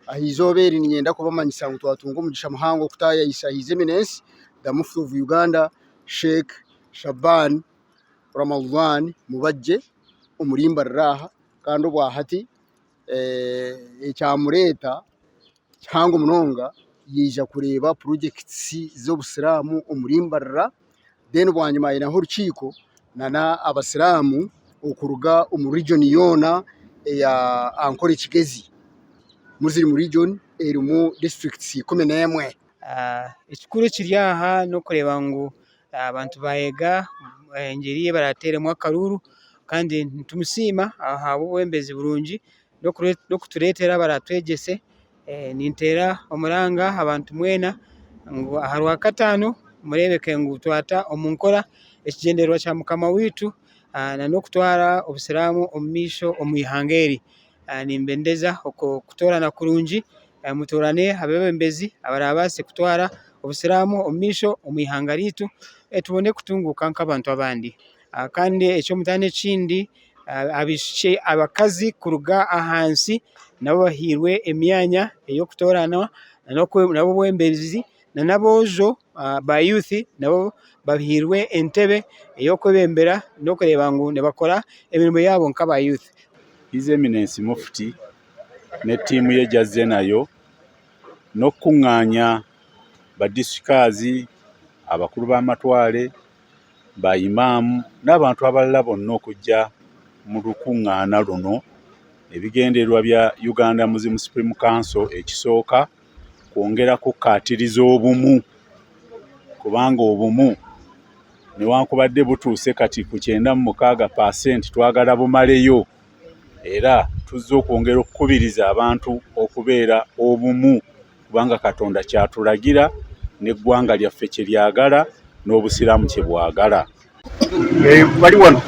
Aha izooba eri niinyenda kubamanyisa ngu twatunga omugisha muhango kutaayaayisa His Eminence the Mufti of Uganda Sheikh Shaban Ramadhan Mubajje omuri Mbarara aha kandi obwahati ekyamureeta kihango munonga yaija kureeba purojekiti z'obusiraamu omuri Mbarara then bwanyima aineho orukiiko nana abasiraamu okuruga omu riijoni yoona eya Ankole Kigezi Muslim region erimu disiturikiti 11. Ekikuru ekiri aha n'okureeba ngu abantu baayega engyeri ei baraateeremu akaruuru kandi nitumusiima ahabw'obwebembezi burungi n'okutureetera abaratwegyese. Ninteera omuranga abantu mwena ngu aha Rwakataano mureebeke ngu twata omu nkora ekigyendererwa kya mukama waitu n'okutwara obusiraamu omu maisho omu ihanga eri. Nimbendeza okutoorana kurungi, mutoorane abeebembezi abaraabaase kutwara obusiraamu omu maisho omu ihanga ryaitu tubone kutunguuka nk'abantu abandi. Kandi eky'omutaano ekindi abaishiki abakazi kuruga ahansi nabo bahairwe emyanya ey'okutooranwa n'obwebembezi n'aboojo ba yuusi nabo bahairwe entebe ey'okwebembera n'okureeba ngu nibakora emirimo yaabo nk'aba yuusi. His Eminence Mufti ne tiimu ye ei azze nayo n'okukungaanya ba disikazi, abakuru b'amatware, ba Imam n'abantu abalala bonna okujja mu lukungaana luno. Ebigendererwa bya Uganda Muslim Supreme Council ekisooka kwongera kukkaatiriza obumu kubanga obumu newankubadde butuuse kati ku 96 paasenti twagala bumaleyo era tuzze okwongera okukubiriza abantu okubeera obumu kubanga Katonda ky'atulagira n'eggwanga lyaffe kye lyagala n'Obusiraamu kye bwagala. Bari wano.